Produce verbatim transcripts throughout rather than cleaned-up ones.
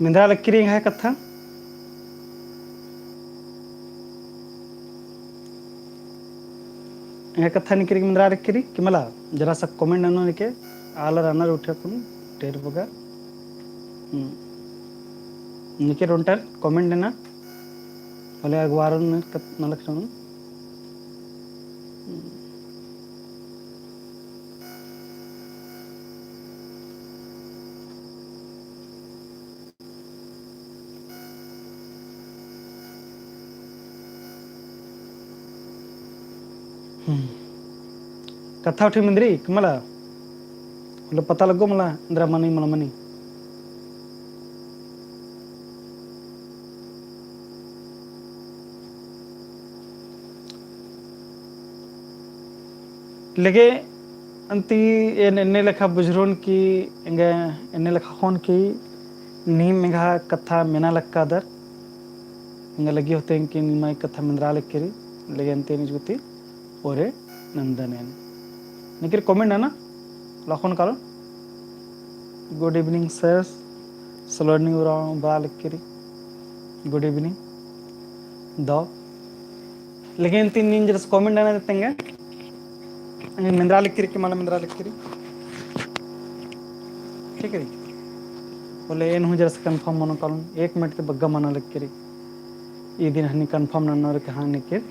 मेंदरा लक्की रई एंग्है कत्था। एंग्है कत्था निकिरी मेंदरा लक्की रई कि मला, जरा सा comment ननो निके, आलर अनर उठे कुन टेर बगा। हम्म। निके ओन्टर comment नना, होले अगवारन कत नलख ननो। हम्म। हम्म। कत्था उठी मेंदरी कि मला, होले पता लग्गो मला, एन्दरा मनी, मला मनी। लेगे अन्ती एन एन्ने लेखा बुझरोन कि एंगे एन्ने लेखा ख़ोन कि नीम एंग्है कत्था मेना लक्कादर। एंगा लग्गी होते कि निमा कत्था मेंदरा लक्की रई, लेगे अन्ती एन इजगुती ओरे नन्दन एन। निकिर comment नना, लखोन कालो। Good evening sir, सलोनी उराँव बआ लक्की रई। Good evening। दव। लेकिन तीन दिन जरा comment नना देते हैं। मेंदरा लक्की रई कि मला मेंदरा लक्की रई। ठीक है। होले एन हूँ जरा सा confirm मनो कालोन, एक मिनट ती बग्गे मना लक्की रई। ई दिन हनी confirm नन्नोर के हाँ निकिर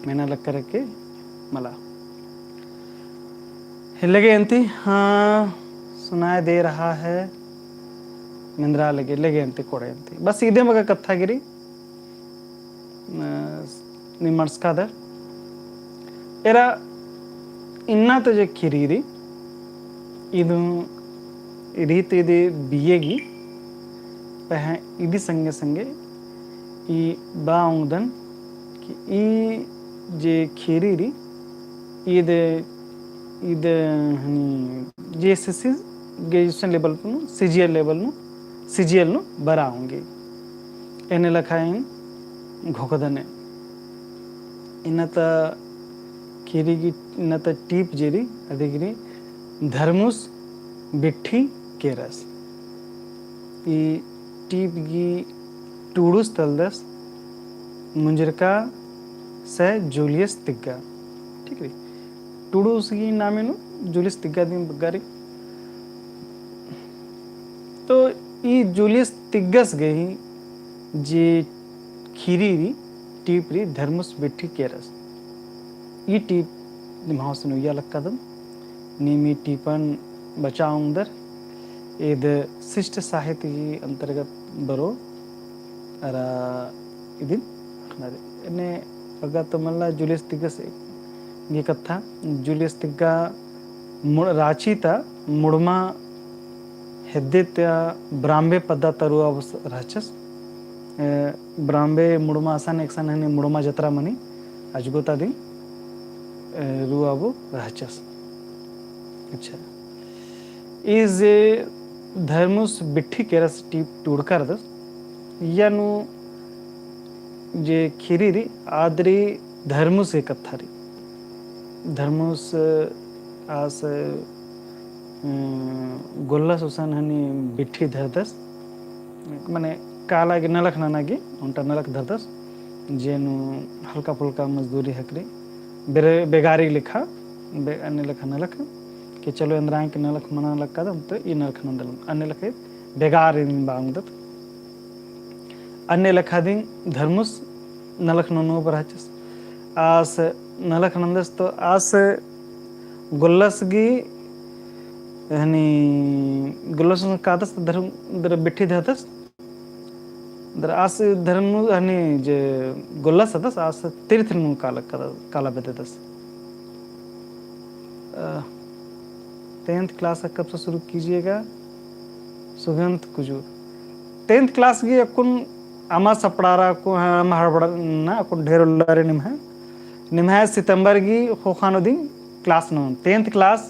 मेना लक्कर के मला। हे लेगे अन्ती, हाँ, सुनाई दे रहा है। मेंदरा लगे, लेगे अन्ती, कोड़े अन्ती। बस इदे बग्गे कत्था गे रई। अ, निमंड़सकादर। एरा इन्ना तो जे ख़ीरी रई, इदु रीत इदी बिये गी, पहें इदी संगे संगे ई बआ ओंगदन कि ई जे ख़ीरी रई, ईद, ईद हनी JSSC graduation level नू, CGL level नू, CGL नू बरआ ओंगी। एन्ने लेखा एन घोखदन। इन्ना ता ख़ीरी गी, इन्ना ता टीप जे रई, अदी गे रई धर्मुस बिट्ठी केरस। ई टीप गी टूड़ुस तलदस, मुंजरका से जूलियस तिग्गा। ठीक रई। टूड़ुस गी नामे नू जूलियस तिग्गा दिम बग्गे रई। तो ई जूलियस तिग्गस गही जे ख़ीरी रई, टीप रई, धर्मुस बिट्ठी केरस। ई टीप निम्है गुसन उइया लक्कादम, नीम ई टीपन बचआ ओंगदर, ईद शिष्ट साहित्य गी अंतर्गत बरओ, अरा इदिन, अरे, एन्ने बग्गे तो मला जूलियस तिग्गस गी कत्था, जूलियस तिग्गा मु-, राँची ता मुड़मा हेद्दे ता ब्राम्बे पद्दा ता रुआ बस रहचस। ए, ब्राम्बे मुड़मा असन एकसन हनी मुड़मा जतरा मनी अजगो ता दिम, ए, रुआ बो रहचस। अच्छा। ई जे धर्मुस बिट्ठी केरस टीप टूड़का रअदस, इय्या नू जे ख़ीरी रई, आद रई धर्मुस गे कत्था रई। धर्मुस आस, अ, गोल्लस गुसन हनी बिट्ठी धरदस, मने काला गे नलख नना गे ओन्टा नलख धरदस, जे नू हल्का फुल्का मजदूरी हकरी, बेरे-, बेगारी लेखा, बे-, अन्ने लेखा नलख, कि चलो एन्दरा गे नलख मना लक्कादम, तो ई नलख नन्दलम, अन्ने लेखा बेगार एन बआ ओंगदत। अन्ने लेखा दिम धर्मुस नलख ननो बरआ रहचस। आस नलख नन्दस तो आस गोल्लस गी हनी गोल्लस कादस धर्म दर बिट्ठी धरदस। दर आस धर्म हनी जे गोल्लस हदस आस तीर्थ नू काला, काला, काला बेद्ददस। अ, tenth class का कब से शुरू कीजिएगा? सुगंध कुजूर। Tenth class गी अक्कुन अमा सपड़ारा अक्कुन, हाँ, अमा हड़बड़ा ना, अक्कुन ढेर उल्ला रई निम्है। निम्है सितंबर गी ख़ोख़ा नू दिम class ननोन। Tenth class,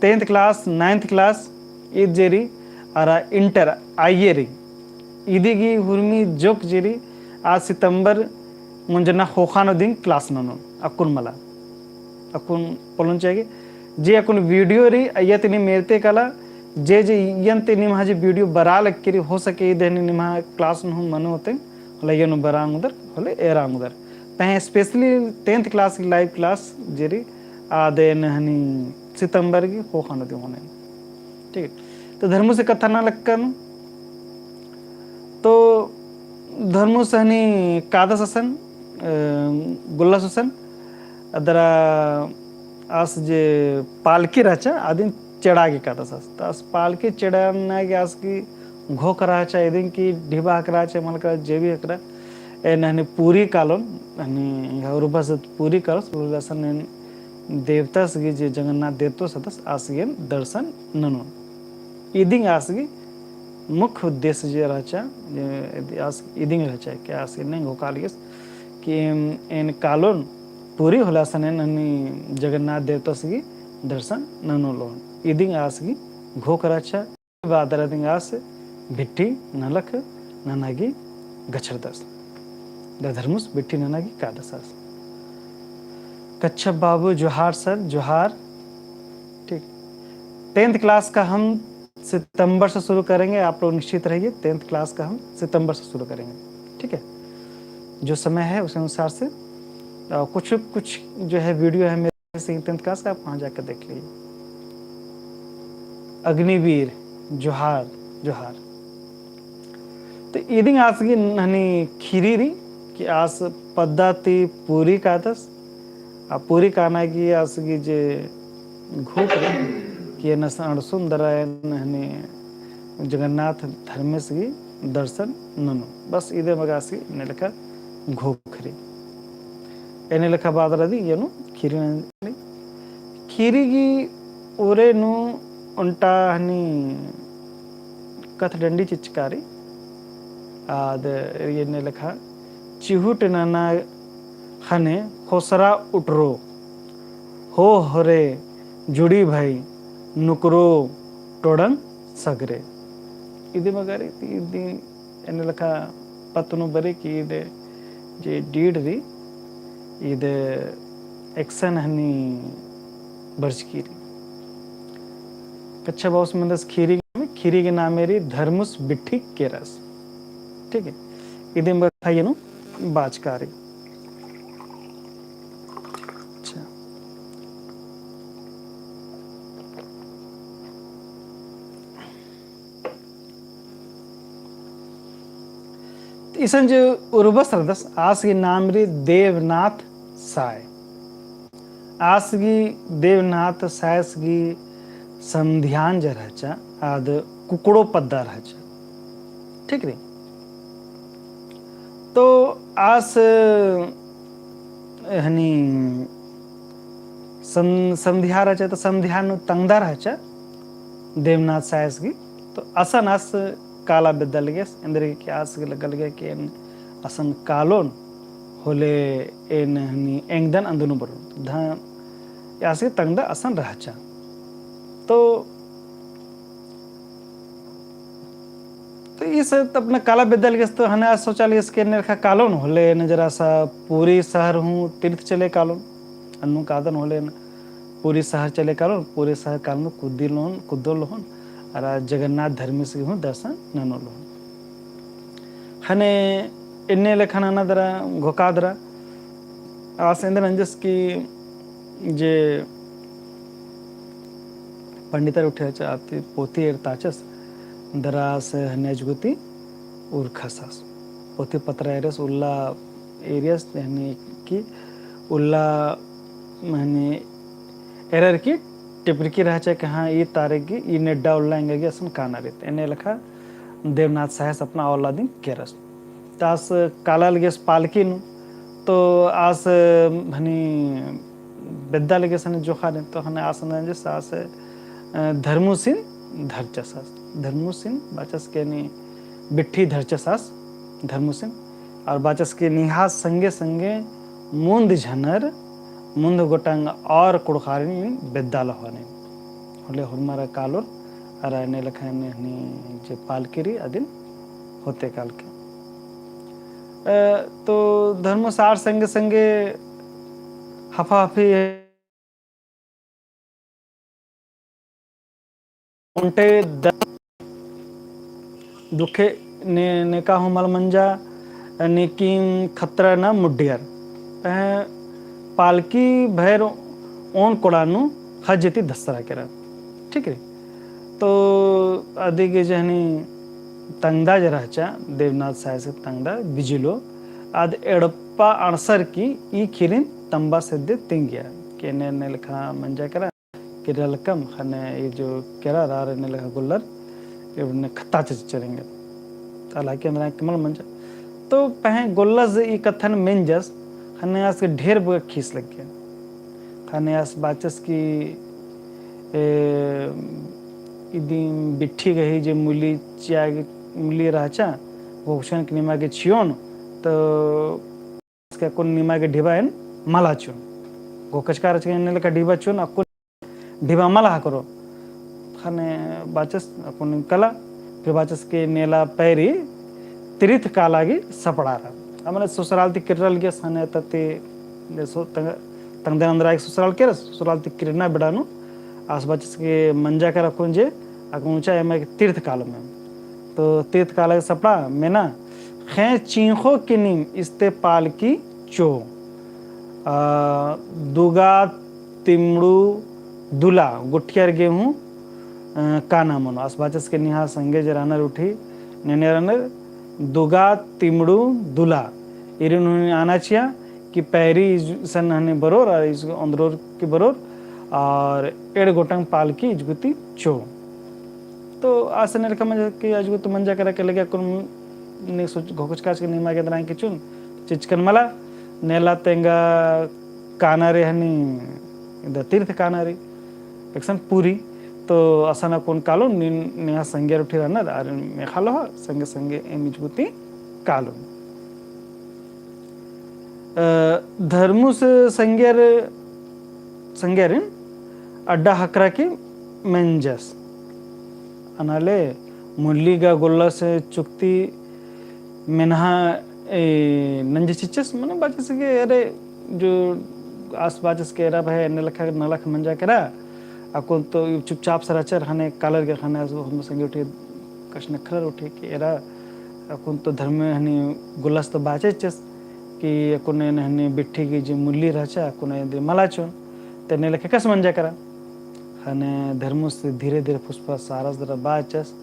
tenth class, ninth class, ईद जे रई, अरा inter, IE रई। इदी गी हुरमी जोक जे रई, आ सितंबर मुंजना ख़ोख़ा नू दिम class ननोन। अक्कुन मला। अक्कुन पोल्लोन चाहिए। जे अक्कुन video रई, अइय्या ती नीम मेरते काला, जे जे इयन ती निम्हा जे video बरआ लगी रई, हो सके इदे हनी निम्हा class नू हूँ मनो होते, होले इयन बरआ ओंगदर, होले एरा ओंगदर। पहें specially tenth class की live class जे रई, आद एन हनी सितंबर की ख़ोख़ा नू दिम होने। ठीक है, तो धर्मू से कत्था नना लक्कन, तो धर्मू से हनी कादस असन, अ, गुल्लस असन, अदरा आस जे पालकी रहचा, अदिन चेड़ा गे कादस आस। तो आस पालकी चेड़ना गे आस गही घोख रहचा, इदिन की ढिबा हकरा रहचा, मलका जे भी हकरा, एन हनी पूरी कालोन, हनी उर्बस पूरी कालोस, उर्बस असन एन देवतस गही जे जगन्नाथ देवतस हतस, आस गही एन दर्शन ननोन। इदिंग आस गही मुख्य उद्देश्य जे रहचा, जे आस इदिंग रहचा कि आस एन्ने घोखा लगियस कि एन कालोन पूरी होले असन एन हनी जगन्नाथ देवतस गही दर्शन ननोन लोन। इदिंग आस गही घोख रहचा। बादरा दिंग आस भिट्ठी नलख नना गे गछरदस। द धर्मुस भिट्ठी नना गे कादस आस। कच्छप बाबू जोहार सर, जोहार। ठीक, tenth class का हम सितंबर से शुरू करेंगे, आप लोग निश्चित रहिए, tenth class का हम सितंबर से शुरू करेंगे। ठीक है, जो समय है उस अनुसार से, अ, कुछ कुछ जो है video है मेरे से tenth class का, आप वहाँ जाकर देख लीजिए। अग्निवीर, जोहार, जोहार। तो इदिंग आस गही हनी खीरी रई कि आस पद्दा ती पूरी कादस, आ पूरी काना गही आस गही जे घोख रई कि एन असन अंड़सोन दरा एन हनी जगन्नाथ धर्मेस गही दर्शन ननोन। बस इदे मगा आस गही एन्ने लेखा घोख रई। एन्ने लेखा बादरा दिंग इयन नू खीरी नंजली। खीरी गही उरे नू ओन्टा हनी कत्थ डंडी चिचका रई। आद एन्ने लेखा चिहुट नना ख़ने ख़ोसरा उटरो, हो होरे जुड़ी भई नुकरो टोड़ंग सगरे। इदी मगर इदी एन्ने लेखा पत्त नू बरई कि इदे जे डीड रई, इदे एकसन हनी बरचकी रई। कच्छप बाबूस मेंदस खीरी, खीरी गही नामे रई धर्मुस बिट्ठी केरस। ठीक है, इदिम बरई इयन नू बाचका रई। अच्छा। इसन जे उर्बस रअदस, आस गही नाम रई देवनाथ साय। आस गही देवनाथ सायस गही समधियान जे रहचा, आद कुकड़ो पद्दा रहचा। ठीक रई? तो आस हनी सम-, समधिया रहचा, तो समधिया नू तंगदा रहचा देवनाथ सायस गही। तो असन आस काला बेद्दा लगियस, एन्देरगे कि आस गही लग्गा लगिया कि एन असन कालोन होले एन हनी एंगदन अंदुनु बरओन। ध-, आस गही तंगदा असन रहचा। तो तो ईस अपना काला बेद्दा लगियस तो हने आस सोचा लगियस कि एन्ने लेखा कालोन होले एन जरा सा पूरी शहर हूँ तीर्थ चले कालोन। अन्नु कादन होले एन पूरी शहर चले कालोन, पूरी शहर कालोन कुद्दी लोन, कुद्दो लोन, अरा जगन्नाथ धर्मेस गही हूँ दर्शन ननो लोन। हने एन्ने लेखा नना दरा, घोखा दरा, आस एन्देर नंजस कि जे पंडितर उठे रहचा आती पोथी एरताचस, दरा आस हने अजगुती उरखस आस। पोथी पतरा एरस उल्ला एरियस, यानी कि उल्ला हने एरर की टिपरकी रहचा कि हाँ, ई तारीख की, ई नेड्डा उल्ला एंगा गे असन काना रई। एन्ने लेखा देवनाथ सायस अपना औलादिन केरस। तो आस काला लगियस पालकी नू, तो आस हनी बेद्दा लगियस हनी जोखा ने, तो हने आस नंजस आस, अ, धर्मुसिन धरचस आस। धर्मुसिन बाचस के नी बिट्ठी धरचस आस धर्मुसिन। और बाचस के निंग्है संगे संगे मुन्द झनर मुन्द गोटंग और कुँड़ुख़ारिन बेद्दा लहोने। होले होरमर कालोर अरा एन्ने लेखा एन्ने हनी जे पालकी रई अदिन होते कालके। अ, तो धर्मसार संगे संगे हफा हफी ओन्टे द-, दुखे ने, नेका हूँ मल मंजा, नीकिम खतरा ना मुड्डियर। पहें पालकी भैर ओन कोड़ा नू ख़ज्ज ती दसरा केरा। ठीक रे। तो अदिगे जे हनी तंगदा जे रहचा, देवनाथ साय से तंगदा बिजिलो, आद एड़पा अणसर की ई खीरिन तम्बा सेद्दे तिंगिया। के ने, ने लेखा मंजा केरा, किर्रलकम, ख़ने ई जो केरा रार ने लेखा गोल्लर, एबने खत्ता चचरेंगे। ताला के अंदर के मल मंजा। तो पहें गोल्लस ई कत्थन मेंजस, ख़ने आस के ढेर बग्गे खीस लग्गे। ख़ने आस बाचस की, ए, इदिन बिट्ठी गही जे मुली चिया गे, मुली रहचा, घोकचकन के निमा गे चियोन, तो आस के अक्कुन निमा गे ढिबा एन मला चियोन। घोकचका रहचा एन्ने लेखा ढिबा चियोन, अक्कुन ढिबा मला ख़क्खरो। ख़ने बाचस अक्कुन कला, फिर बाचस के नेला पैरी तीर्थ काला गे सपड़ारा। अब मने ससुराल ती किर्रल गे ख़ने तती, जैसो तंग-, तंगदन अंदरा के ससुराल केरस, ससुराल ती किर्रना बेड़ा नू, आस बाचस के मंजा केरा अक्कुन जे, अक्कुन ऊँचा एमा तीर्थ कालो में। तो तीर्थ काला गे सपड़ा, मेना, ख़ें चींख़ो के नीम इस्ते पालकी चो। आ, दुगा तिमड़ू दुला गुट्ठियर गे हूँ, अ, काना मनो। आस बाचस के निंग्है संगे जे रअनर उठी, नेने रअनर दुगा तिमड़ू दुला। इरिन हूँ आना चिआ कि पैरी इसन हनी बरोर, और इस अंदरोर की बरोर, और एड़ गोटंग पालकी इजगुती चो। तो आस ने लेखा मंजा कि इजगुती मंजा केरा के लगे अक्कुन ने सोच घोकचकाच के निमा गे एन्दरा के चियोन, चिचकन मला, नेला तेंगा काना रे हनी, इदा तीर्थ काना रे, एकसन पूरी, तो असन अक्कुन कालो, नि-, निंग्है संगेर उठी रअनर, आर मेख़ा लोहा, संगे संगे एम इजगुती कालो। अ, धर्मुस संगेर, संगेरिन अड्डा ख़क्खरा की मेंजस। अनाले मुल्ली गा गोल्लस चुक्ती मेनहा, ए, नंजस चिच्चस, मने बाचस के, अरे, जो आस बाचस के एरा भए, एन्ने लेखा नलख मंजा केरा, अक्कुन तो चुपचाप से रहचर, ख़ने कालर के ख़ने आस हम संगे उठी कछनखरर उठी के एरा, अक्कुन तो धर्मे हनी गोल्लस तो बाचस चिच्चस कि अक्कुन एन हनी बिट्ठी गे जे मुल्ली रहचा, अक्कुन एन दे मला चिओन, ते एन्ने लेखा कस मंजा केरा। ख़ने धर्मुस धीरे धीरे फुसफुसारस दरा बाचस,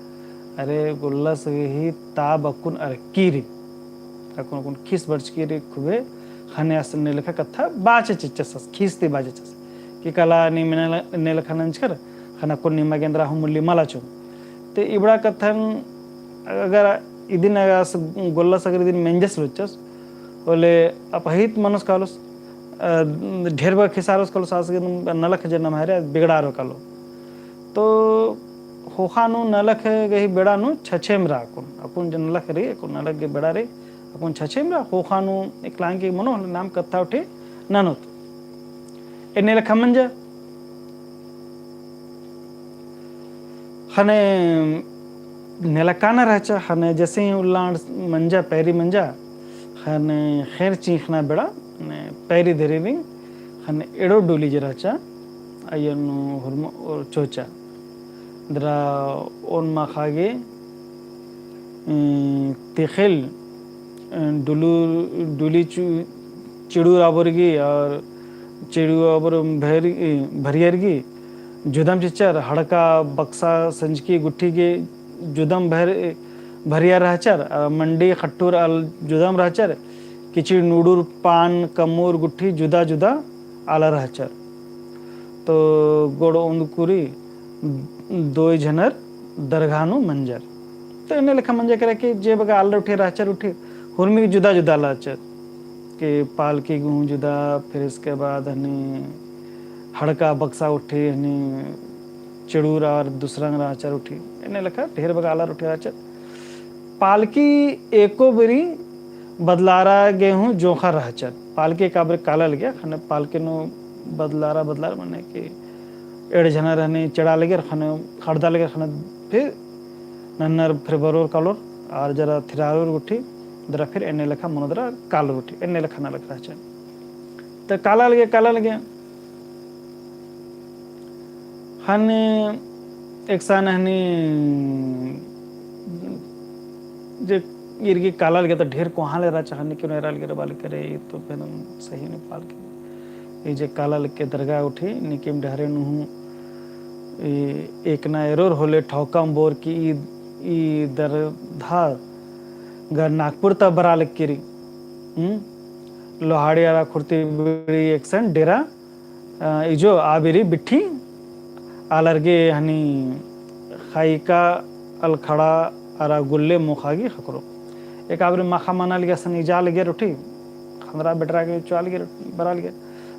अरे गोल्लस गही ताब अक्कुन अरकी री। अक्कुन अक्कुन खीस बरचकी री खुबे। ख़ने आस एन्ने लेखा कत्था बाचस चिच्चस, खीस ती बाचस चिच्चस कि काला नीम एन्ने लेखा नंजकर, ख़ने अक्कुन निमा गे एन्दरा हूँ मुल्ली मला चिओन। ते इबड़ा कत्थन अगर इदिन अगर आस गोल्लस अगर इदिन मेंजस लुच्चस, होले अपहित मनोस कालोस, अ, ढेर बग्गे खिसारोस कालोस, आस गे नलख जे नम्है रे बिगड़ारो कालो। तो ख़ोख़ा नू नलख गही बेड़ा नू छछेम रआ अक्कुन, अक्कुन जे नलख रई, अक्कुन नलख गही बेड़ा रई, अक्कुन छछेम रआ, ख़ोख़ा नू एकलांग के मनो नाम कत्था उठी ननोत। एन्ने लेखा मंजा। ख़ने नेला काना रहचा, ख़ने जैसे ही उल्ला अंड़ मंजा, पैरी मंजा, ख़ने ख़ेर चींख़ना बेड़ा, ने पैरी धरी री, ख़ने एड़ो डुली जे रहचा, अइय्या नू हुरमो और चोचा। दरा ओन माख़ा गे, अ, तिख़िल, अ, डुलु, डुली चु-, चिड़ू राबोर गी और चिड़ू राबोर भर-, अ, भरियर गी जुदम चिच्चर, हड़का बक्सा संजकी गुट्ठी गे जुदम भर-, भरियर रहचर, अ, मंडी खट्टूर आल जुदम रहचर, किचड़ी नूड़ूर पान कम्मूर गुट्ठी जुदा जुदा आलर रहचर। तो गोड़ ओन्दकुरी दोय झनर दरगाह नू मंजर। तो एन्ने लेखा मंजा केरा कि जे बग्गे आलर उठी रहचर उठी हुरमी जुदा जुदा आलर रहचर। कि पालकी गहूँ जुदा, फिर इसके बाद हनी हड़का बक्सा उठी, हनी चिड़ूर और दूसरा रहचर उठी। एन्ने लेखा ढेर बग्गे आलर उठी रहचर। पालकी एको बेरी बदलारा गे हूँ जोंख़र रहचर। पालकी एका बेरी काला लगिया, ख़ने पालकी नू बदलारा, बदलारा मने कि एड़ झनर हनी चेड़ा लगियर, ख़ने ख़ड़दा लगियर, ख़ने फिर नन्नर फिर बरोर कालोर, आर जरा थिरारोर गुट्ठी, दरा फिर एन्ने लेखा मनो दरा कालोर गुट्ठी, एन्ने लेखा नलख रहचर। तो काला लगिया, काला लगिया। ख़ने एकसन हनी जे ईर गे काला लगे तो ढेर कोहाँ ले रहचा हनी कि एरा लगे बाल करे, ई तो फिर सही नहीं पाल के। ई जे काला लगे दरगाह उठी, नीकिम डहरे नू हूँ, ई एकना एरोर होले ठौकम बोर की ई, ई दरधा गर नागपुर ता बरा लगे री। हम्म? लोहाड़ी अरा खुर्ती बीड़ी एकसन डेरा अ, इजो आ बीरी बिट्ठी आलर गे हनी ख़ैका अलखड़ा अरा गुल्ले मोख़ा गे ख़क्खरो। एका बीरी माख़ा मना लगे असन इजा लगे उठी, ख़ंदरा बेटरा गे चुआ लगे, बरा लगे।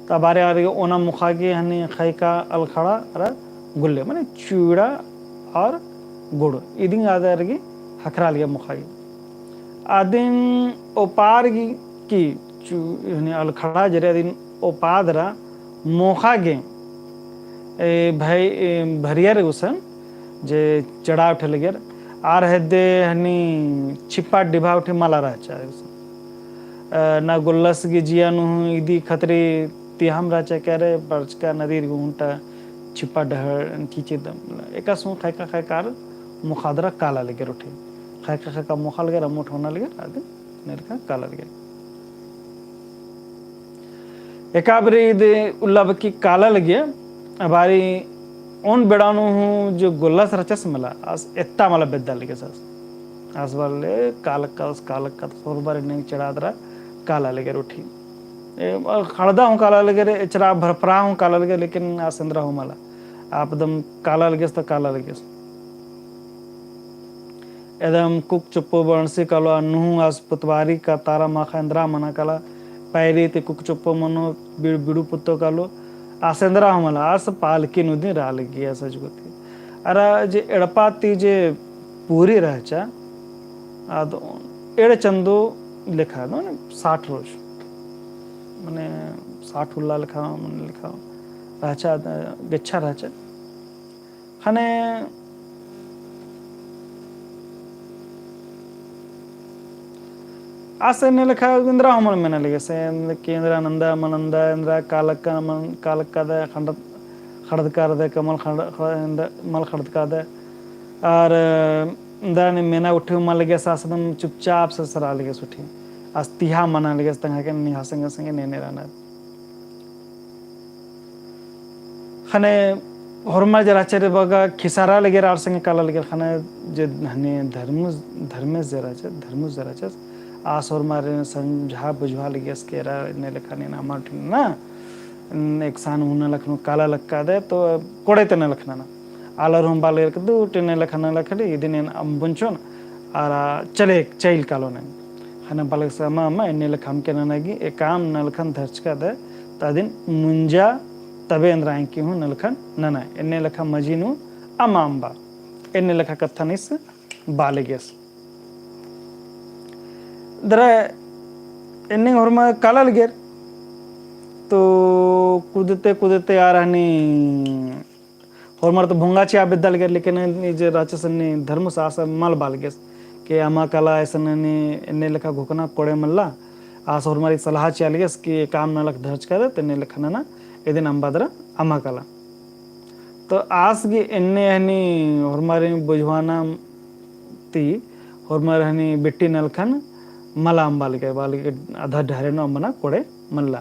त बारे आर गे ओना मोख़ा गे हनी ख़ैका अलखड़ा अरा गुल्ले, माने चूड़ा और गुड़, इदिंग आदर गे ख़क्खरा लगे मोख़ा गे। अदिन ओपार गे की चू-, हनी अलखड़ा जरे अदिन ओपादरा मोख़ा गे, ए, भाई, ए, भरियर गुसन, जे चढ़ाव ठेलगर, आर हेद्दे हनी छिपा डिभा उठी मला रहचा गुसन। अ, ना गुल्लस गे जिया नू हूँ इदी खतरी तिहाम रहचा क्या रे, बरचका नदीर गुहुंटा छिपा डहर खींची दम। एकास हूँ ख़ैका ख़ैका आर मोख़ादरा काला लगे उठी। ख़ैका ख़ैका मोख़ा लगे, अम्मु ठोना लगे, अदिन एन्ने लेखा काला लगे। एका बीरी इदी उल्ला बकी काला लगे, अबारी ओन बेड़ा नू हूँ जो गुल्लस रहचस मला, आस एत्ता मला बेद्दा लगे आस। आस बल्ले कालक्का, आस कालक्का, होरमार एन्ने चढ़ादरा काला लगे उठी। ए, खड़दा हूँ काला लगे रे, एचरा भरपरा हूँ काला लगे, लेकिन आस एन्दरा हूँ मला। आप दम काला लगेस तो काला लगेस। एदम कुक चुप्पो बंसी कालो, अन्नु हूँ आस पुतवारी का तारा माखा एन्दरा मना काला, पैरी ती कुक चुप्पो मनो बि-, बिड़ू पुत्तो कालो, आस एन्दरा हूँ मला, आस पालकी नू दिम रआ लगी, आस अजगुती। अरा जे एड़पा ती जे पूरी रहचा, आद एड़ चंदो लेखा, माने साठ रोज, माने साठ उल्ला लेखा, माने लेखा रहचा, गेच्छा रहचा। ख़ने आस एन्ने लेखा एन्दरा हूँ मल मेना लगे से, कि एन्दरा नंदा, मल नंदा, एन्दरा कालक्का, मल कालक्का दे, खंड-, खड़दका दे, कमल खंड-, ख-, एन्द-, मल खड़दका दे। आर एन्दरा ने मेना उठी मल लगे से, आस दम चुपचाप से सरा लगे से उठी। आस तिहा मना लगे से, तंग्है के निंग्है संगे संगे नेने रअना। ख़ने होरमर जे रहचा रे बग्गे खिसरा लगे आर संगे काला लगे। ख़ने जे हने धर्मुस, धर्मेस जे रहचा, धर्मुस जे रहचा, आस होरमर समझा बुझवा लगे से कि एरा एन्ने लेखा नीन अमा ठिन ना, एकसन हूँ नलख नू काला लक्का दे तो कोड़े ती नलख नना। आलर हूँ बालर के दू टिन लेखा नलख ली, इदिन एन अम्बुन चोन, आर चले, चइल कालो ने। ख़ने बालक से अमा, अमा, एन्ने लेखा अमके नना गे, एकअम नलखन धरचका दे, त अदिन मुंजा तबे एन्दरा एंकी हूँ नलखन नना। एन्ने लेखा मझी नू अमा अम्बा। एन्ने लेखा कत्थन इस बालगेस। दरा एन्ने होरमा काला लगेर। तो कुदते कुदते आर हनी होरमर तो भोंगा चिआ बेद्दा लगेर, लेकिन ई जे रहचस नी धर्मुस आस मल बालगेस कि अमा काला, ऐसन नी एन्ने लेखा घोकना कोड़े मल्ला। आस होरमर ई सलाह चिआ लगेस कि एकअम नलख धरचका दे, तेन्ने लेखा नना, इदिन अम्बा दरा अमा काला। तो आस गे एन्ने हनी होरमर बुझवाना ती होरमर हनी बिट्टी नलखन मला अम्बा लगे, बालगे अधा ढहरे नू अम्बना कोड़े मल्ला।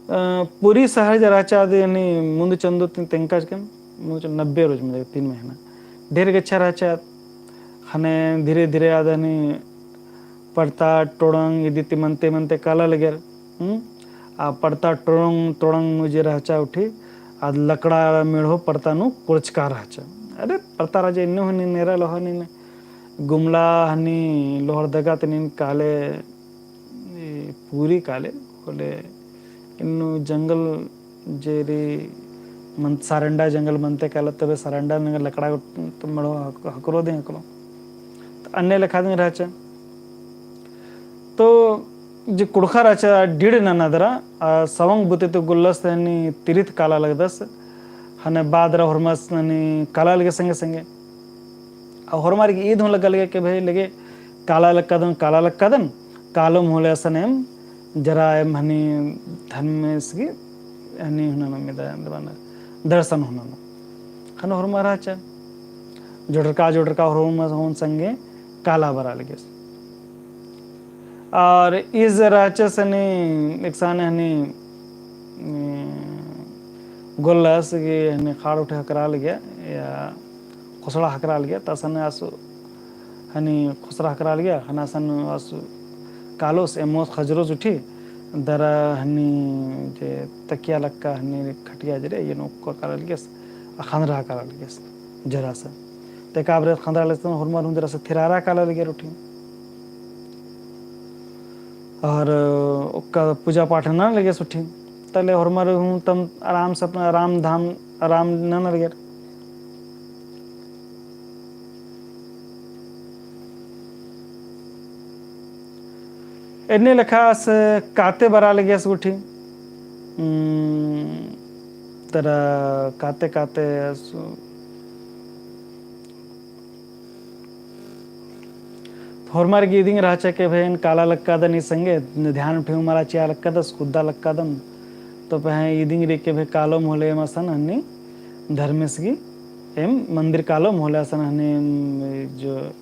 अ, पुरी शहर जे रहचा अदी हनी मुन्द चंदो ती तेंका चिकन, मुन्द चंदो नब्बे रोज में तीन महीना। ढेर गेच्छा रहचा, ख़ने धीरे धीरे आद हनी पड़ता टोड़ंग इदी ती मनते मनते काला लगेर। हम्म? आ पड़ता टोड़ंग, टोड़ंग नू जे रहचा उठी, आद लकड़ा मेढ़ो पड़ता नू कोड़चका रहचा। अरे, पड़ता राजा इन्नु हनी नेरा लोहा नीन गुमला हनी लोहरदगा ती नीन काले, ए, पूरी काले, होले इन्नु जंगल जे री मन-, सारंडा जंगल मनते काला, तबे सारंडा नंगा लकड़ा तो मड़ो हक-, हकरो दे हकरो। तो अन्ने लेखा दिन रहचा। तो जे कुड़खा रहचा डीड़ नना दरा, आ सवंग बुते तो गुल्लस हनी तिरित काला लगदस, ख़ने बाद रा होरमस हनी काला लगे संगे संगे। आ होरमर गे ईद हूँ लग्गा लगे कि भाई लगे काला लक्कादन, काला लक्कादन, कालोम होले असन एम जरा एम हनी धर्मेस गे हनी हूँ ननोम इदा दरबार दर्शन हूँ ननोम। ख़ने होरमर रहचा। जोड़रका, जोड़रका होरमर हूँ संगे काला बरआ लगियस। और ईस रहचस हनी, एकसन हनी, उम, गोल्लस कि हनी ख़ाड़ उठे हकरआ लगिया, या ख़ोसड़ा हकरआ लगिया, तसन आस हनी ख़ोसड़ा हकरआ लगिया, ख़ने असन आस कालोस, एमोस ख़जरोस उठी, दरा हनी जे तकिया लक्का हनी खटिया जे रई, अइय्यन ओक्का काला लगियस, आ ख़ंदरा काला लगियस, जरा सा। ते एका बारी ख़ंदरा लगियस, होरमर हूँ जरा सा थिरारा काला लगियर उठी। और ओक्का पूजा पाठ नना लगियस उठी। तले होरमर हूँ तम आराम से अपना आराम धाम, आराम नना लगियर। एन्ने लेखा आस काते बरआ लगियस उठी। उम, तरा काते काते आस होरमर गे इदिंग रहचा के भई एन काला लक्कादन ई संगे, ध्यान उठे मला चिआ लक्कादस, कुद्दा लक्कादन। तो पहें इदिंग रई के भई कालोम होले एम असन हनी धर्मेस गे एम मंदिर कालोम होले असन हनी एम जो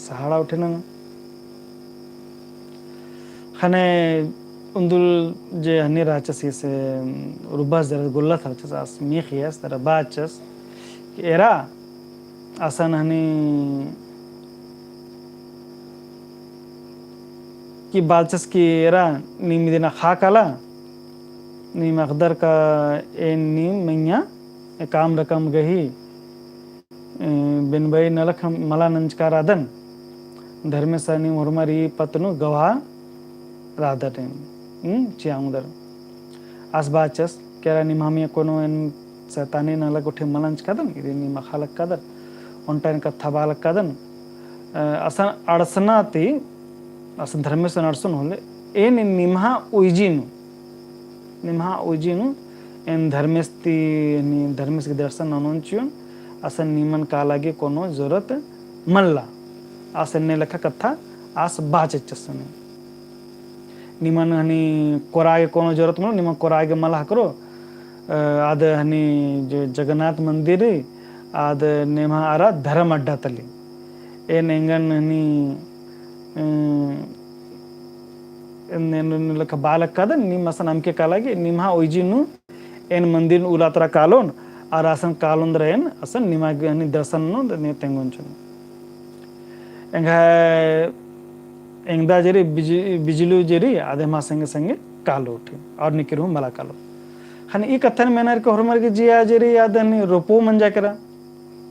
सहाड़ा उठे नना। ख़ने उन्दुल जे हनी रहचस ईस उर्बस जरा गोल्लस रहचस आस मीख़ियस तरा बाचस कि एरा असन हनी कि बाचस कि एरा नीम इदिन अख़ा काला, नीम अख़दर का एन नीम मइय्याँ एकअम रकम गही, ए, बेनबई नलख मला नंजका रअदन, धर्मेस नीम होरमर ई पत्त नू गवाह रअदन, हम्म, चिआ ओंगदर। आस बाचस, केरा निम्है मइय्याँ कोनो एन सैतानी नलख उठे मला नंजकादन, इदिन नीम अख़ा लक्कादर, ओन्टा एन कत्था बआ लक्कादन, अ, असन अंड़सना ती, असन धर्मेस अंड़सन होले, एन निम्है उइजी नू, निम्है उइजी नू, एन धर्मेस ती, नी धर्मेस गे दर्शन ननोन चिओन, असन निमन काला गे कोनो जरूरत मल्ला। आस एन्ने लेखा कत्था आस बाचस हनी। निमन हनी कोरआ गे कोनो जरूरत मल्ला, निमन कोरआ गे मल हकरो, अ, आद हनी जो जगन्नाथ मंदिर रई, आद नेम्है अरा धर्म अड्डा तली। एन एंगन हनी, अ, एन, एन, एन लेखा बआ लक्कादन, नीम असन अमके काला गे, निम्है उइजी नू एन मंदिर नू उल्ला तरा कालोन, अरा असन कालोन दरा एन असन निमा गे हनी दर्शन ननोन, नीम तेंगोन चिओन। एंग्है एंगदा जे रई बिज-, बिजलू जे रई, आद एम्है संगे संगे कालो उठी, और निकिर हूँ मला कालो। ख़ने ई कत्थन मेनर के होरमर गे जिया जे रई, आद हनी रोपो मंजा केरा।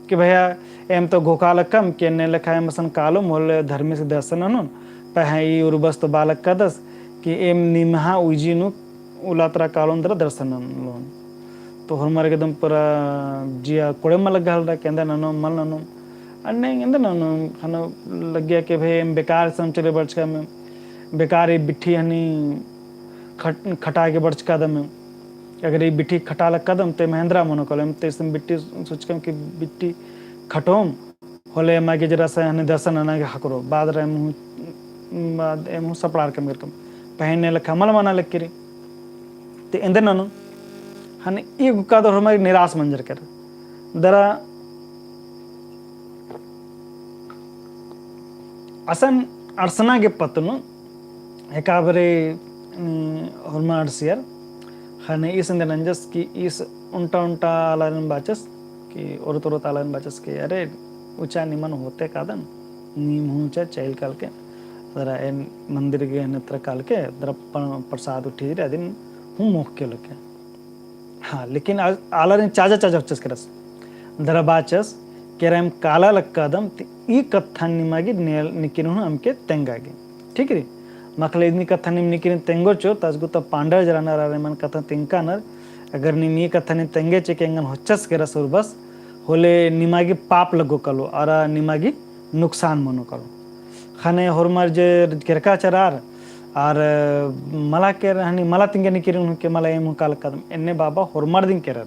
कि भैया, एम तो घोखा लक्कम, कि एन्ने लेखा एम असन कालोम होले धर्मेस गे दर्शन ननोन, पहें ई उर्बस तो बआ लक्कादस, कि एम निम्है उइजी नू उल्ला तरा कालोन दरा दर्शन ननोन। तो होरमर गे एकदम पूरा जिया कोड़े मल लग्गा हलरा, कि एन्देर ननोम, मल ननोम। अन्ने एन्देर ननोम, ख़ने लग्गिया कि भई एम बेकार समचले बरचकम, बेकार ई बिट्ठी हनी खट-, खटा गे बरचकादम। अगर ई बिट्ठी खटा लक्कादम, ते एम एन्देर मनो कालोम, ते इसन बिट्ठी सोचकम कि बिट्ठी खटोम, होले एमा गे जरा सा हनी दर्शन नना गे हकरो, बाद रे एम हूँ, बाद एम हूँ सपड़ारकम केरकम। पहें एन्ने लेखा मल मना लक्की रई। ते एन्देर ननोम, हनी ई गुक्का दरा होरमर निराश मंजर केरा। दरा असन अंड़सना गे पत्त नू एका बारी, उम, होरमर अंड़सियर। ख़ने ईस एन्देर नंजस कि ईस ओन्टा ओन्टा आलारिन बाचस कि ओरोत ओरोत आलारिन बाचस कि अरे उचा निमन होते कादन, नीम हूँ उचा चइल कालके, दरा एन मंदिर गे हनी तरा कालके, दरा प-, प्रसाद उठी रई, अदिन हूँ मोख़के लके। हाँ, लेकिन आ-, आलारिन चाजा चाजा होचस केरस। दरा बाचस, केरा एम काला लक्कादम, ती ई कत्थन निमा गे ने-, निकिन हूँ अमके तेंगा गे। ठीक रई? मखले इदनी कत्थन नीम निकिन तेंगो चो, ताजगु त पांडर जरा नर अरा एमन कत्थन तेंगका नर, अगर नीम ई कत्थन नीम तेंगे चे के एंगन होचस केरस उर्बस, होले निमा गे पाप लग्गो कालो, अरा निमा गे नुकसान मनो कालो। ख़ने होरमर जे केरका चरार, आर मला केर, हनी मला तिंगे निकिरिन हूँ के मला एम हूँ काला लक्कादम, एन्ने बाबा होरमर दिम केरर।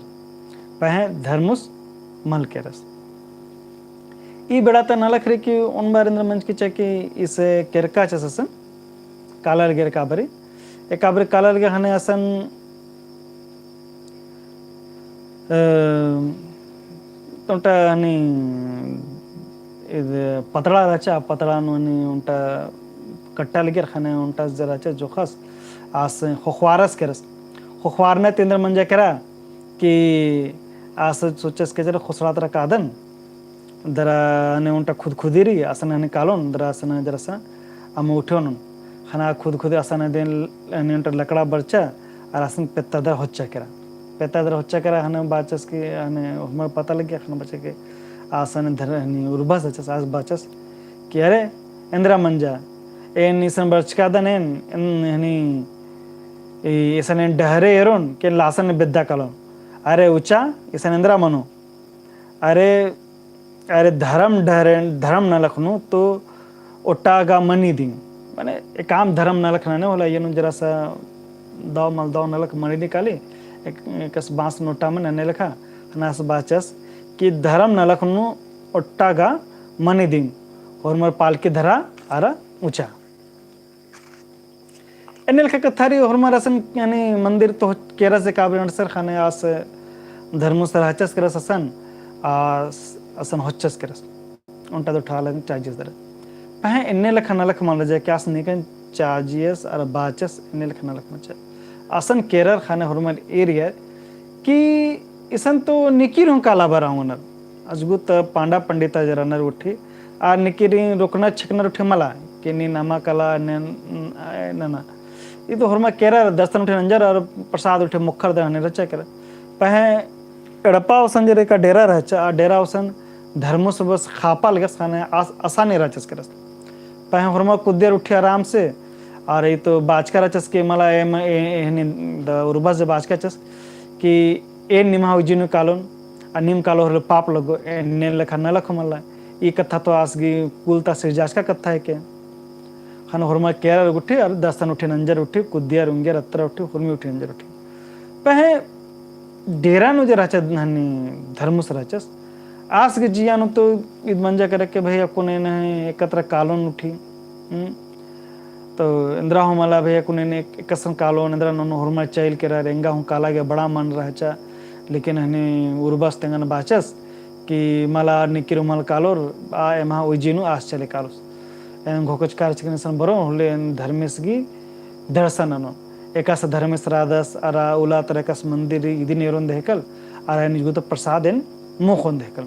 पहें धर्मुस मल केरस। ई बेड़ा ता नलख रई कि ओन बार एन्देर मंजकी चाकी ईस केरका चस असन, काला लगियर एका बारी। एका बारी काला लगियर ख़ने असन अ, ओन्टा हनी इद पतड़ा रहचा, पतड़ा नू हनी ओन्टा कट्टा लगियर ख़ने ओन्टा जे रहचा जोखस आस ख़ोख़वारस केरस। ख़ोख़वारना ती एन्दरा मंजा केरा कि आस सोचस के जरा ख़ोसड़ा तरा कादन, दरा हनी ओन्टा खुदखुदी रई, असन हनी कालोन, दरा असन जरा सा अम्म उठोन। ख़ने खुदखुदी असन दिन हनी ओन्टा लकड़ा बरचा, अरा असन पेत्ता दरा होच्चा केरा। पेत्ता दरा होच्चा केरा, ख़ने बाचस कि हनी होरमर पता लग्गी, ख़ने बाचस कि आस हनी धर-, हनी उर्बस रहचस, आस बाचस कि अरे, एन्दरा मंजा, एन इसन बरचकादन एन, एन हनी, ई, इसन एन डहरे एरोन, के लासन बेद्दा कालोन। अरे उचा, इसन एन्दरा मनो। अरे, अरे धरम डहरे, धरम नलख नू तो ओट्टा गा मनी दिम। माने, एकाम धरम नलख नने होला, एनु जरा सा दव मल दव नलख मनी दी काली, एक, एकस बाँस नू ओट्टा मनी नने लेखा, ख़ने आस बाचस कि धरम नलख नू ओट्टा गा मनी दिम, होरमर पालकी धरा अरा उचा। एन्ने लेखा कत्था रई होरमर असन हनी मंदिर तो केरस जे काबरी अंड़सर ख़ने आस धर्मुस रहचस केरस असन, आ, असन होच्चस केरस। ओन्टा तो ठाला चाजियस दरा। पहें एन्ने लेखा नलख मल जे कि आस नीकन चाजियस अरा बाचस एन्ने लेखा नलख मचा। असन केरर ख़ने होरमर एरियर कि इसन तो निकिर हूँ काला बरआ ओंगनर। अजगुत पांडा पंडिता जे रअनर उठी, आर निकिर रोकना छेकनर उठी मला, कि नीन अमा काला, नीन, ए, नना। ई तो होरमर केरर, दस्तन उठी नंजर और प्रसाद उठी मोखर दे हनी रहचा केरर। पहें एड़पा ओसन जे रई का डेरा रहचा, आ डेरा ओसन धर्मुस बस खापा लगस ख़ने आस-, असाने रहचस केरस। पहें होरमर कुद्दियर उठी आराम से, और ई तो बाचका रहचस कि मला एम, ए, ए, हनी द उर्बस जे बाचका रहचस कि एन निम्हा उज्जी नू कालोन, आ नीम कालो होले पाप लगो, एन्ने लेखा नलख मला। ई कत्था तो आस गही कुल ता सिरजाचका कत्था हेके। ख़ने होरमर केरर उठी, और दस्तन उठी नंजर उठी, कुद्दियर उंगियर अत्रा उठी, होरमी उठी नंजर उठी। पहें डेरा नू जे रहचा हनी धर्मुस रहचस, आस गही जिया नू तो इद मंजा केरा कि भई अक्कुन एन एकतरा कालोन उठी। हम्म। तो एन्दरा हूँ मला भई अक्कुन एन एक-, एकसन कालोन, एन्दरा नू होरमर चइल केरर, एंगा हूँ काला गे बड़ा मन रहचा, लेकिन हनी उर्बस तेंगन बाचस कि मला निकिर हूँ मल कालोर, आ एम्हा उज्जी नू आस चले कालोस। एन घोकचका रहचकन इसन बरोन, होले एन धर्मेस गही दर्शन ननोन। एकासे धर्मेस रअदस, अरा उल्ला तरा एकासे मंदिर इदिन एरोन देहकल, अरा एन इजगुत प्रसाद एन मोख़ोन देहकल।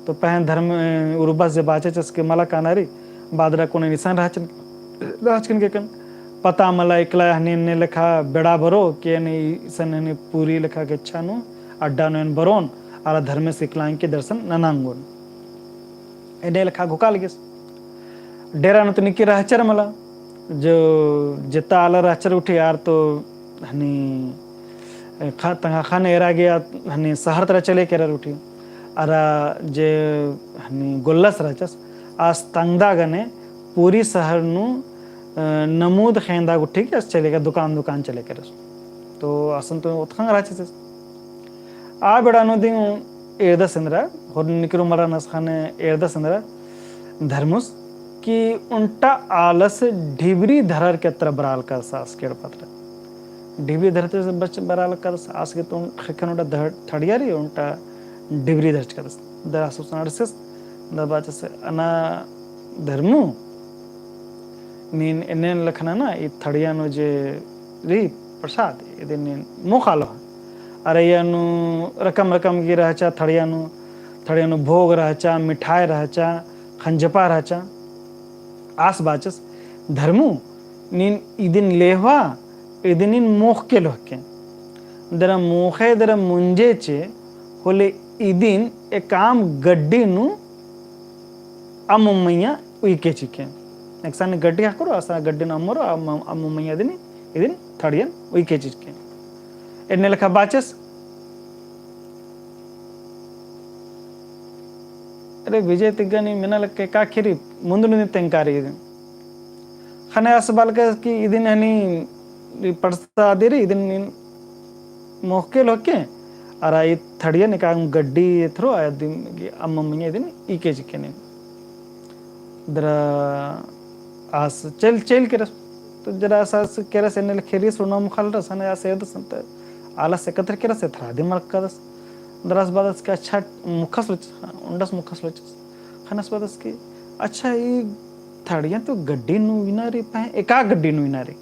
तो पहें धर्म, ए, उर्बस जे बाचचस कि मला काना रई, बअदर अक्कुन एन इसन रहचन, रहचकन केकन। पता मला इकला हनी एन्ने लेखा बेड़ा बरो, कि एन इसन हनी पूरी लेखा गेच्छा नू, अड्डा नू एन बरोन, अरा धर्मेस इकला एंके दर्शन नना ओंगोन। एन्ने लेखा घोखा लगियस। डेरा नू तो निकिर रहचर मला, जो जेता आलर रहचर उठी आर तो हनी, ख-, तंगआ ख़ने एरा गे हनी सहर तरा चले केरर उठी। अरा जे हनी गोल्लस रहचस, आस तंगदा गने पूरी सहर नू, अ, नमूद ख़ेंदा गुट्ठी कि आस चले केरर, दुकान दुकान चले केरर। तो असन तो ओतखंग रहचस। आ बेड़ा नू दिम एरदस एन्दरा, होर निकिर हूँ मल रअनस ख़ने एरदस एन्दरा धर्मुस, कि ओन्टा आलस ढिबरी धरर की अत्रा बरआ लगदस आस गे एड़पा तरा। ढिबरी धरर की बरआ लगदस आस गे तो ख़ेक्खन ओन्टा धड़-, थड़िया रई ओन्टा ढिबरी धरचकदस। दरा सोचना अंड़सस, दरा बाचस अना धर्मू, नीन एन्ने लेखा नना, ई थड़िया नू जे रई प्रसाद, इदिन नीन मोख़ा लो। अरा इया नू रकम रकम गही रहचा थड़िया नू, थड़िया नू भोग रहचा, मिठाई रहचा, खंजपा रहचा। आस बाचस, धर्मू, नीन इदिन लेहवा, इदिन नीन मोख़के लोहके। दरा मोख़े, दरा मुंजे चे, होले इदिन एकाम गड्डी नू अम्म मइय्याँ उइके चिके। एकसन गड्डी ख़क्खरो, असन गड्डी नू अम्म मरो, अम्म, अम्म मइय्याँ इदिन, इदिन थड़ियन उइके चिके। एन्ने लेखा बाचस। अरे विजय तिग्गा नी मेना लक्के का खिरी मुन्दु नी तेंकारी इदिन। ख़ने आस बआ लगदस कि इदिन हनी प्रसाद रई, इदिन नीन मोख़के लोहके, अरा ई थड़ियन एकाम गड्डी एथरो, अदिन अम्म मइय्याँ इदिन उइके चिके नीन। दरा आस चइल, चइल केरस। तो जरा आस, आस केरस एन्ने लेखा खिरी सुना मुखाल रस, ख़ने आस एरदस तो आलस एकत्र केरस, एथरा दिम मल लगदस। दरा आस बअदस कि अच्छा मुखस लचस, ओन्डस मुखस लचस। ख़ने आस बअदस कि अच्छा ई थड़िया तो गड्डी नू इना रई, पहें एका गड्डी नू इना रई।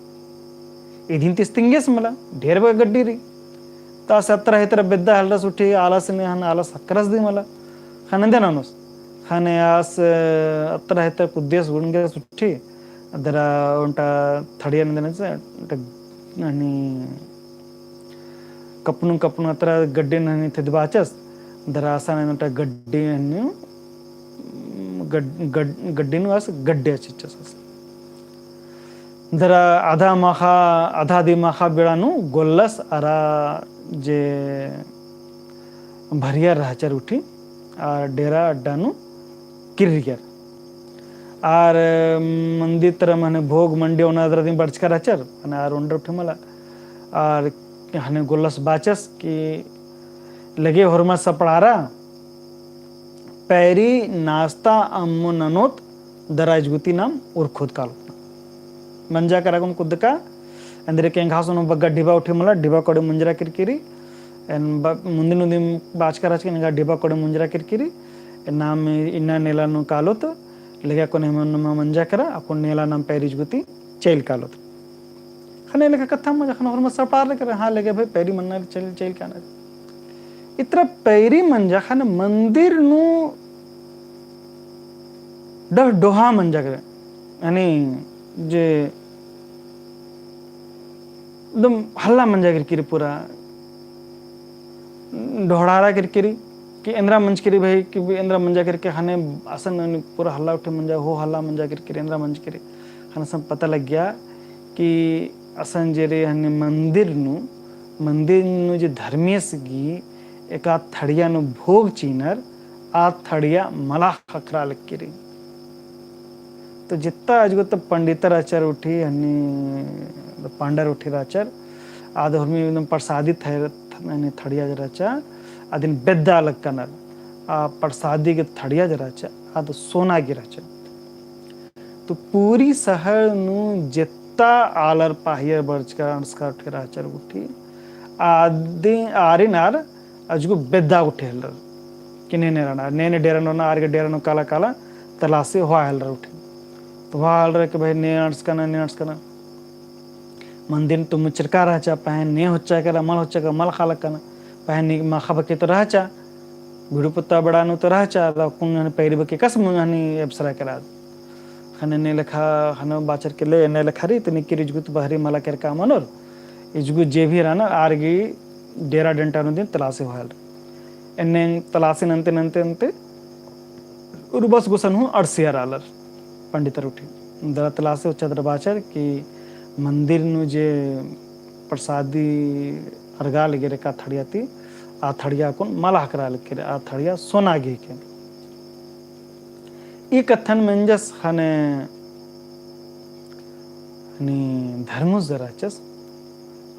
इदिन तिस तिंगेस मला, ढेर बग्गे गड्डी रई। तो आस अतरा हेतरा बेद्दा हेलरस उठी, आलस ने हन आलस हकरस दी मला। ख़ने एन्देर ननोस। ख़ने आस अतरा हेतरा कुद्देस गुड़ंगेस उठी, दरा ओन्टा थड़िया नन्दे नन्दे, ओन्टा हनी कपनु कपनु अतरा गड्डी नू हनी थेदबाचस, दरा आसन ओन्टा गड्डी हनी, गड-, गड-, गड्डी नू आस गड्डी चिच्चस आस। दरा आधा माखा, आधा अदी माखा बेड़ा नू गोल्लस अरा जे भरियर रहचर उठी, आ डेरा अड्डा नू किर्रियर। आर मंदिर तरा मने भोग मंडी ओना दरा दिम बरचका रहचर, मने आर ओन्डर उठी मला। आर हने गोल्लस बाचस कि लगे होरमा सपड़ारा, पैरी नास्ता अम्म ननोत दरा इजगुती नाम उरखोत कालोत। मंजा केरा कुन कुद्दका, एन्देर के एंग्है आसन बग्गे डिबा उठी मला, डिबा कोड़े मुंजरा किरकिरी, एन ब-, मुन्दी नुन्दी बाचका रहचका, एंगा डिबा कोड़े मुंजरा किरकिरी, एन नाम इन्ना नेला नू कालोत, लगे अक्कुन एम नमा मंजा केरा, अक्कुन नेला नाम पैरी इजगुती चइल कालोत। ख़ने लेखा कत्था मजा ख़ने होरमा सपड़ार केरा, हाँ लगे भाई पैरी मन्ना चइल, चइल काना। इतरा पैरी मंजा ख़ने मंदिर नू डह डोहा मंजा केरा। यानी जे एकदम हल्ला मंजा किरकिरी पूरा डोहड़ारा किरकिरी कि एन्देरा मंजकिरी भाई कि एन्देरा मंजा किरके ख़ने असन पूरा हल्ला उठे मंजा हो हल्ला मंजा किरकिरी एन्देरा मंजकिरी। ख़ने असन पता लग्गिया कि असन जे रई हनी मंदिर नू, मंदिर नू जे धर्मेस गही एका थड़िया नू भोग चिअनर, आ थड़िया मला ख़क्खरा लग्गी रई। तो जित्ता अजगुत पंडितर रहचर उठी, हनी पांडर उठी रहचर, आद होरमी एकदम प्रसादी थ-, थ-, हनी थड़िया जे रहचा, आदिन बेद्दा लग्गनर, आ प्रसादी गही थड़िया जे रहचा, आद सोना गही रहचा। तो पूरी सहर नू जेत्ता आलर पाहियर बरचकर अंड़सकर उठी रहचर उठी, आदि आरिन आर अजगु बेद्दा उठी हेलरर। कि ने ने रअनर, ने ने डेरा नू रअनर, आर गे डेरा नू काला काला तलासी होआ हेलरर उठी। तो होआ हेलरर कि भाई ने अंड़सकना, ने अंड़सकना। मंदिर तो मुचरका रहचा, पहें ने होच्चा केरा, मल होच्चा केरा, मल ख़क्खरा लग्गकना। पहें नी माखा बके तो रहचा, बिड़ू पुत्ता बड़ा नू तो रहचा, अक्कुन हनी पैरी बके कस मुंज हनी एबसरा केरा। ख़ने ने लेखा, ख़ने बाचर के ले, ने लेखा रई, तो निकिर इजगुत बहरी मला केरका मनोर, इजगुत जे भी रअनर, आर गही डेरा डंटा नू दिम तलासी होआ हेलरर। एन्ने तलासी नन्ते, नन्ते, नन्ते, उर्बस गुसन हूँ अंड़सियर आलर, पंडितर उठी। दरा तलासी होच्चा दरा बाचर कि मंदिर नू जे प्रसादी अरगा लगे रई एका थड़िया ती, आ थड़िया अक्कुन मला ख़क्खरा लग्गी रई, आ थड़िया सोना गही हिके। ई कत्थन मेंजस ख़ने हनी धर्मुस जे रहचस,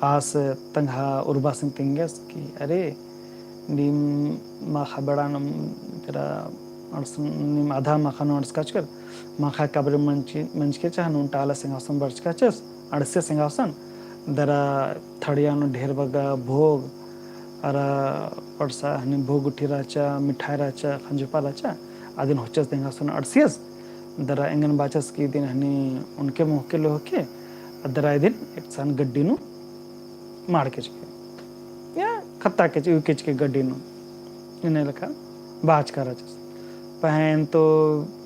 आस तंग्है उर्बासिन तिंगस कि अरे, नीम माखा बेड़ा नू केरा अंड़स-, नीम आधा माखा नू अंड़सकाचकर, माखा काबरे मंजकी-, मंजकी रहचा, हनी ओन्टा आलस एंग्है आसन बरचकाचस, अंड़सियस एंग्है आसन, दरा थड़िया नू ढेर बग्गे भोग, अरा परसा-, हनी भोग गुट्ठी रहचा, मिठाई रहचा, खंजपा रहचा, आदिन होच्चस एंग्है आसन अंड़सियस, दरा एंगन बाचस कि इदिन हनी ओनके मोख़के लेहोके, अरा दरा इदिन एकसन गड्डी नू माड़ केचके, या खत्ता केचके, उई केचके गड्डी नू, एन्ने लेखा बाचका रहचस। पहें तो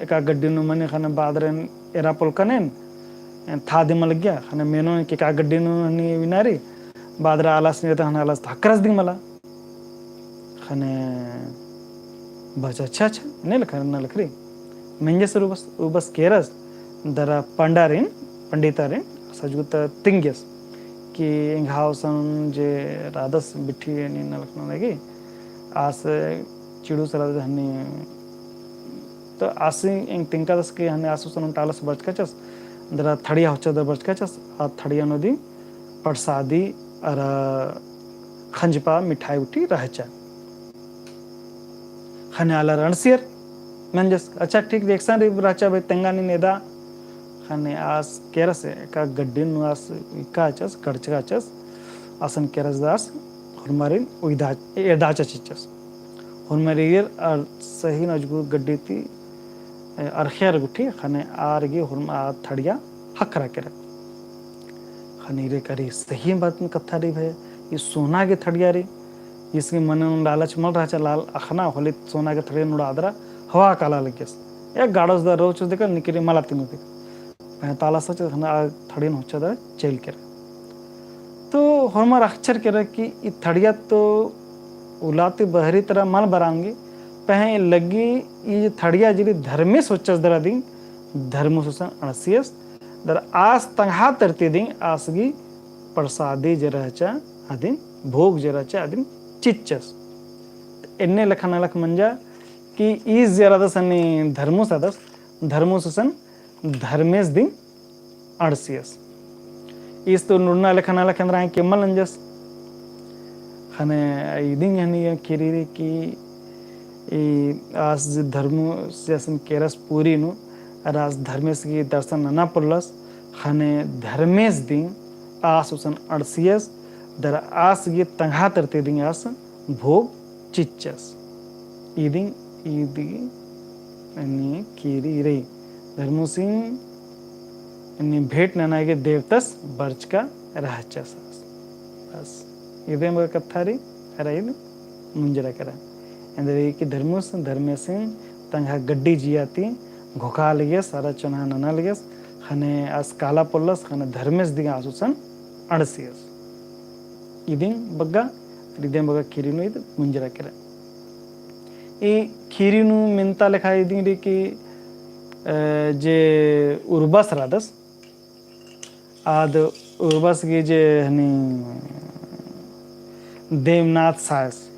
एका गड्डी नू मनी ख़ने बादरेन एरा पोलकन एन, एन था दिम लग्गिया, ख़ने मेनोन कि एका गड्डी नू हनी इना रई, बादरा आलस नीदत ख़ने आलस तो ख़क्खरस दिम मला। ख़ने बचा अच्छा, अच्छा, एन्ने लेखा, एन्ने लेखा रई। मेंजस उर्बस, उर्बस केरस, दरा पंडारिन, पंडितारिन, आस अजगुत तिंगस कि एंग्है आसन जे रअदस बिट्ठी एन्ने लेखा नना लगी, आस चिड़ुस रअदस हनी, तो आस एंग तिंगकादस कि हनी आस आसन ओन्टा आलस बरचकाचस, दरा थड़िया होच्चा दरा बरचकाचस, आ थड़िया नू दिम परसादी अरा खंजपा मिठाई गुट्ठी रहचा। ख़ने आलर अंड़सियर, मेंजस, अच्छा ठीक, एकसन रई रहचा भाई, तेंगा नीन एदा। ख़ने आस केरस एका गड्डी नू आस इक्काचस, कड़चकाचस, आसन केरस दरा आस होरमारिन उइदा, एदाचा चिच्चस। होरमर ईर अर सही नजगु गड्डी ती, ए, अरखियर गुट्ठी ख़ने आर गे होरमा आ थड़िया ख़क्खरा केरा। ख़ने ईर करी सही बात में कत्था रई भई, ई सोना गे थड़िया रई, इसके मन नू लालच मल रहचा लाल अख़ना होले सोना गे थड़िया नुड़ा अदरा हवा काला लग्गियस। एक गाड़ोस दा रोच देखा निकरी मला तिंगु देखा। पहें ताला सच ख़ने आ थड़ियन होच्चा दा चइल केरा। तो होरमर अख़चर केरा कि ई थड़िया तो उला ती बहरी तरा मल बरआ ओंगी, पहें लग्गी ई थड़िया जे रई धर्मेस होच्चस दरा दिम, धर्मेस गुसन अंड़सियस, दरा आस तंग्हा तरती दिम आस गही परसादी जे रहचा अदिम, भोग जे रहचा अदिम चिच्चस। एन्ने लेखा नलख मंजा कि ईस जे रअदस हनी धर्मेस रअदस, धर्मेस गुसन धर्मेस दिम अंड़सियस। ईस तो नुड़ना लेखा नलख एन्दरा के मल नंजस। ख़ने इदिंग हनी कीरी रई कि ई आस जे धर्मेस जैसन केरस पूरी नू, अर आस धर्मेस गही दर्शन नना पोल्लस, ख़ने धर्मेस दिम आस गुसन अंड़सियस, दरा आस गही तंग्हा तरती दिम आस भोग चिच्चस। इदिंग, इदिंग, अन्ने कीरी रई। धर्मेसिन, अन्ने भेंट नना गे देवतस बरचका रहचस। बस, इदे बग्गे कत्था रई, अरा इद मुंजरा केरा। एन्देर रई कि धर्मेस, धर्मेसिन तंग्हा गड्डी जिया ती घोखा लगियस, अरा चोन्हा नना लगियस, ख़ने आस काला पोल्लस, ख़ने धर्मेस दिम आस गुसन अंड़सियस। इदिंग बग्गे, इदिंग बग्गे कीरी नू इद मुंजरा केरा। ई कीरी नू मेन्ता लेखा इदिंग रई कि, अ, जे उर्बस रअदस, आद उर्बस गही जे हनी देवनाथ सायस,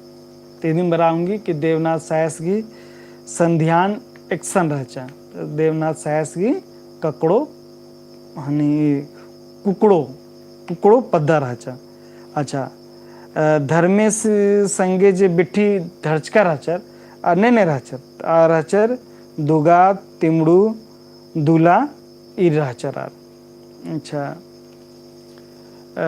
ते इदिम बरआ ओंगी कि देवनाथ सायस गही संधियान एकसन रहचा। देवनाथ सायस गही ककड़ो हनी कुकड़ो, कुकड़ो पद्दा रहचा। अच्छा, अ, धर्मेस संगे जे बिट्ठी धरचका रहचर, आ नेने रहचर, आ रहचर दुगा, तिमड़ू, दुला, ईर रहचर आर। अच्छा, अ,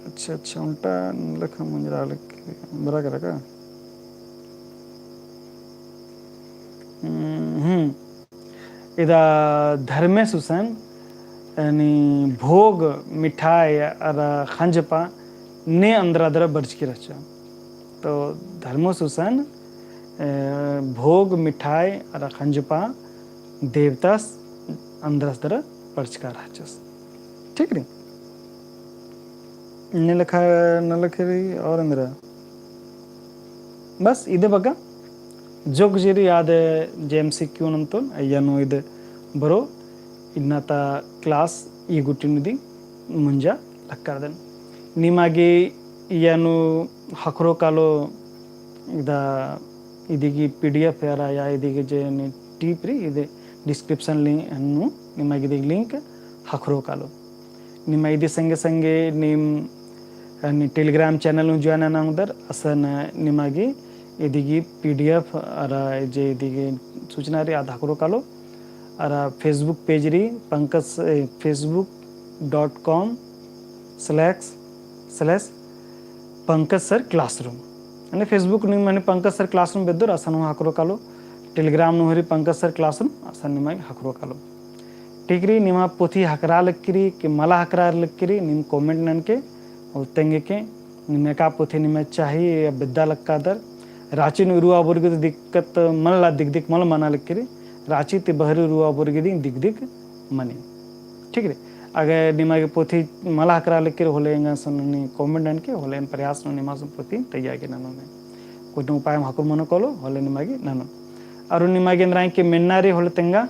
अच्छा, अच्छा, ओन्टा लेखा मुंजरा लग बरआ केरा का? हम्म, हम्म। इदा धर्मेस गुसन, यानी भोग, मिठाई अरा खंजपा ने अंदरा दरा बरचकी रहचा। तो धर्मेस गुसन, अ, भोग, मिठाई अरा खंजपा देवतास अंदरस दरा बरचका रहचस। ठीक रई? ने लेखा नलख रई और एन्दरा। बस इदे बग्गे जोक जे रई आद जे MCQ नन्तोन अइय्या नू इद बरओ। इन्ना ता class ई गुट्ठी नू इदी मुंजा लक्कादन। निमा गे इय्या नू ख़क्खरो कालो इदा इदी गही PDF अरा या इदी गही जे नी टीप रई इदे description link नू निमा गे इदी link ख़क्खरो कालो। निमा इदी संगे संगे नीम, अ, नी Telegram channel नू join नना ओंगदर, असन निमा गे इदी गही PDF अरा जे इदी गही सूचना रई आद ख़क्खरो कालो। अरा Facebook page रई पंकज, ए, facebook dot com slash slash पंकज सर classroom। यानी Facebook नू माने पंकज सर classroom बेद्दोर असन हूँ ख़क्खरो कालो। Telegram नू हूँ रई पंकज सर classroom असन निमा गे ख़क्खरो कालो। ठीक रई, निमा पोथी ख़क्खरा लक्की रई कि मला ख़क्खरा लक्की रई, नीम comment ननके और तेंगके, नीम एका पोथी निमा चाही या बेद्दा लक्कादर। राँची नू रआ बरगे दिक्कत मल्ला, दिक दिक मल मना लक्की रई, राँची ती बहरी रआ बरगे दिक दिक मनी। ठीक रई, अगर निमा गे पोथी मला ख़क्खरा लक्की रई होले एंगन सन नी comment ननके होले एन प्रयास नू निमा सन पोथी तैयार गे ननोन। कुछ उपाय ख़क्खरो मनो कालो होले निमा गे ननोन। अरु निमा गे एन्दरा के मेन्ना रई होले तेंगा।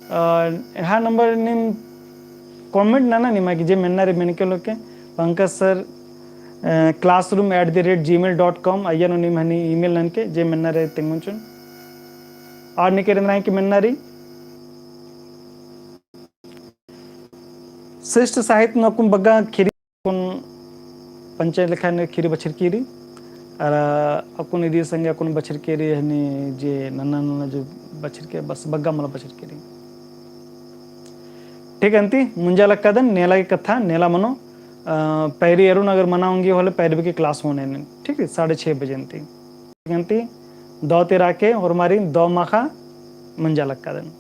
अ, एहा number नीम comment नना निमा गे जे मेन्ना रई मेनके लोके पंकज सर, अ, classroom at the rate gmail dot com अइय्या नू नीम हनी email ननके जे मेन्ना रई तेंगोन चिओन। और निके एन्दरा के मेन्ना रई श्रेष्ठ साहित्य नू अक्कुन बग्गे ख़ीरी अक्कुन पंचे लेखा ने ख़ीरी बछरकी रई। अरा अक्कुन इदी संगे अक्कुन बछरकी रई हनी जे नन्ना नन्ना जो बछरकी बस बग्गे मला बछरकी रई। ठीक अन्ती मुंजा लक्कादन नेला गे कत्था नेला मनो। पैरी एरोन अगर मना ओंगी होले पैरवी की class होने ने, ठीक है, साढ़े छः बजे ती। गंती दौ तेरा के होरमारिन दौ माखा मंजा लक्कादन।